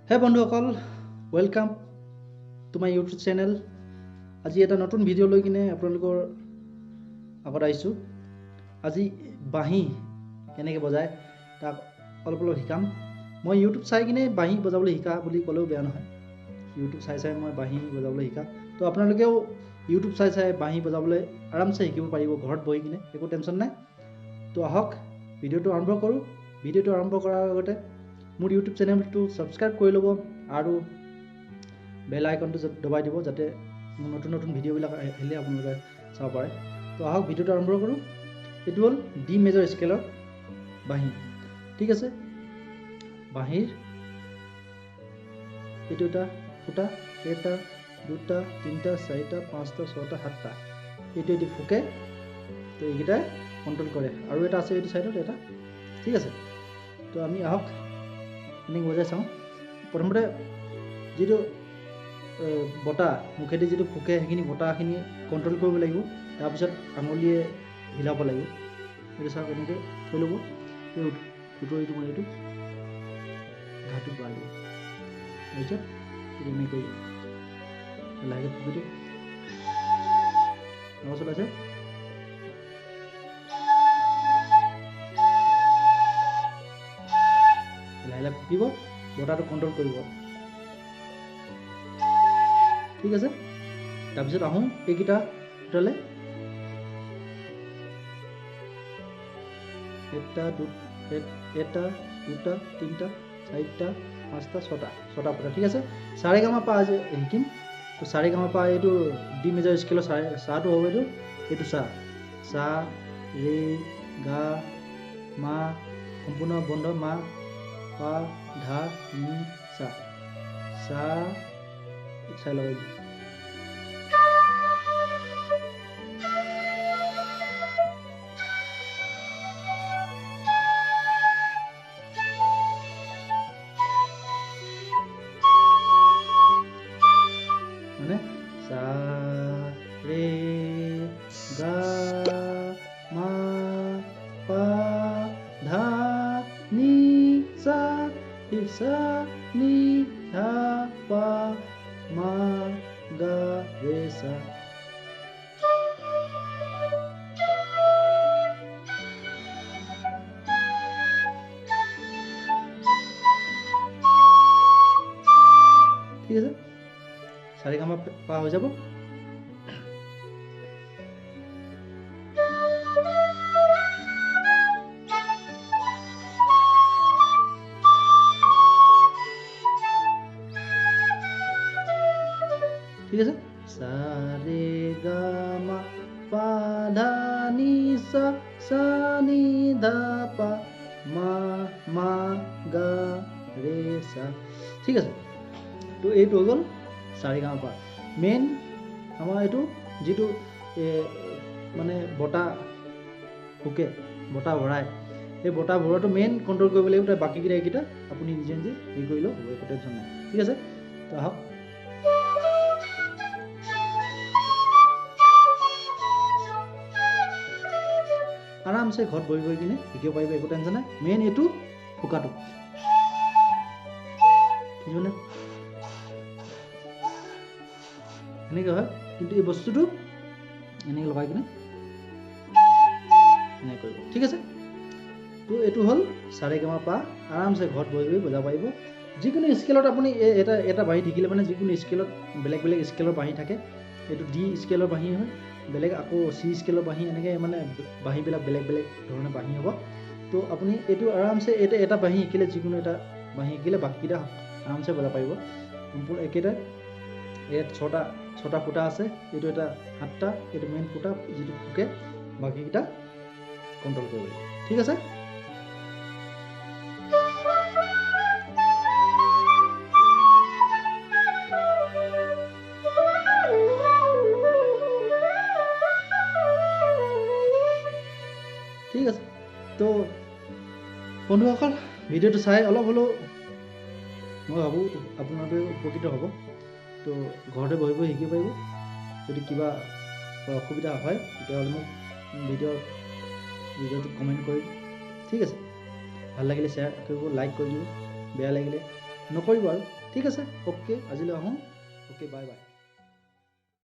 হে বন্ধুসকল, welcome to my YouTube channel. আজি এটা নতুন ভিডিঅ' লৈ কিনে আপোনালোকৰ আগত আহিছোঁ। আজি বাঁহী কেনেকৈ বজায় তাক অলপ অলপ শিকাম। মই ইউটিউব চাই কিনে বাঁহী বজাবলৈ শিকা বুলি ক'লেও বেয়া নহয়। ইউটিউব চাই চাই মই বাঁহী বজাবলৈ শিকা। তো আপোনালোকেও ইউটিউব চাই চাই বাঁহী বজাবলৈ আৰামছে শিকিব পাৰিব ঘৰত বহি কিনে, একো টেনশ্যন নাই। তো আহক ভিডিঅ'টো আৰম্ভ কৰোঁ। ভিডিঅ'টো আৰম্ভ কৰাৰ আগতে মোৰ ইউটিউব চেনেলটো ছাবস্ক্ৰাইব কৰি ল'ব আৰু বেল আইকনটো দবাই দিব, যাতে মোৰ নতুন নতুন ভিডিঅ'বিলাক আহিলে আপোনালোকে চাব পাৰে। তো আহক ভিডিঅ'টো আৰম্ভ কৰোঁ। এইটো হ'ল ডি মেজৰ স্কেলৰ বাঁহী, ঠিক আছে। বাঁহীৰ এইটো এটা ফুটা, এটা দুটা তিনিটা চাৰিটা পাঁচটা ছটা সাতটা, এইটো এটি ফুকে, তো এইকেইটাই কণ্ট্ৰল কৰে। আৰু এটা আছে এইটো ছাইডত এটা, ঠিক আছে। তো আমি আহক এনেকৈ বজাই চাওঁ। প্ৰথমতে যিটো বতাহ মুখেদি যিটো ফুকে সেইখিনি বতাহখিনি কণ্ট্ৰল কৰিব লাগিব। তাৰপিছত আঙুলিয়ে হিলাব লাগিব। এইটো চাওক, এনেকৈ থৈ ল'ব, এই এইটো মানে এইটো ঘাটোত বঢ়াই দিব। তাৰপিছত এইটো এনেকৈ লাহেকৈ ফুকি দিওঁ। আৱাজ ওলাইছে। লাহে লাহে ফুকিব, বতাহটো কণ্ট্ৰল কৰিব, ঠিক আছে। তাৰপিছত আহোঁ এইকেইটা ফুটালে, এটা এটা দুটা তিনিটা চাৰিটা পাঁচটা ছটা, ছটা ফুটা, ঠিক আছে। চাৰেগামা পা আজি শিকিম। তো চাৰেগামা পা এইটো ডি মেজৰ স্কেলৰ চাটো হ'ব এইটো, এইটো চা, চা ৰে গা মা, সম্পূৰ্ণ বন্ধ, মা পা ধা নি চা, চা চাই লগাই দিওঁ। মানে সা ৰে গা মা পা ধা নি সা সা নি ধা পা মা গা ৰে সা। ঠিক আছে, চাৰিগামা পা হৈ যাব। ঠিক আছে, সা ৰে গা মা পা ধা নি সা সা নি ধা পা মা মা গা ৰে সা, ঠিক আছে। তো এইটো হৈ গ'ল চাৰিগামা পা। মেইন আমাৰ এইটো যিটো মানে বতাহ ফুকে, বতাহ ভৰাই, সেই বতাহ ভৰোৱাটো মেইন কণ্ট্ৰল কৰিব লাগিব। তাৰ বাকীকেইটা এইকেইটা আপুনি নিজে নিজে হেৰি কৰি লওক, একো টেনশ্যন নাই, ঠিক আছে। তো আহক, আৰামছে ঘৰত বহি বহি কিনে শিকিব পাৰিব, একো টেনশ্যন নাই। মেইন এইটো ফুকাটো, বুজিবনে এনেকৈ হয়, কিন্তু এই বস্তুটো এনেকৈ লগাই কিনে এনেকৈ কৰিব, ঠিক আছে। তো এইটো হ'ল চাৰেগামা পা। আৰামছে ঘৰত বহি বহি বজাব পাৰিব। যিকোনো স্কেলত আপুনি এটা এটা বাঁহী শিকিলে মানে যিকোনো স্কেলত বেলেগ বেলেগ স্কেলৰ বাঁহী থাকে। এইটো ডি স্কেলৰ বাঁহী হয়, বেলেগ আকৌ চি স্কেলৰ বাঁহী, এনেকৈ মানে বাঁহীবিলাক বেলেগ বেলেগ ধৰণৰ বাঁহী হ'ব। তো আপুনি এইটো আৰামছে এটা এটা বাঁহী শিকিলে, যিকোনো এটা বাঁহী শিকিলে বাকীকেইটা আৰামছে বজাব পাৰিব। সম্পূৰ্ণ একেটাই। ইয়াত ছটা ছটা ফুটা আছে, এইটো এটা সাতটা, এইটো মেইন ফুটা যিটো ফুকে, বাকীকেইটা কণ্ট্ৰল কৰিব লাগিব, ঠিক আছে। ঠিক আছে। তো বন্ধুসকল, ভিডিঅ'টো চাই অলপ হ'লেও মই ভাবোঁ আপোনালোকে উপকৃত হ'ব। তো ঘৰতে বহি বহি শিকিব পাৰিব। যদি কিবা অসুবিধা হয় তেতিয়াহ'লে মোক ভিডিঅ'টো কমেণ্ট কৰিব, ঠিক আছে। ভাল লাগিলে শ্বেয়াৰ কৰিব, লাইক কৰি দিব, বেয়া লাগিলে নকৰিব আৰু। ঠিক আছে, অ'কে, আজিলৈ আহোঁ। Okay, bye bye.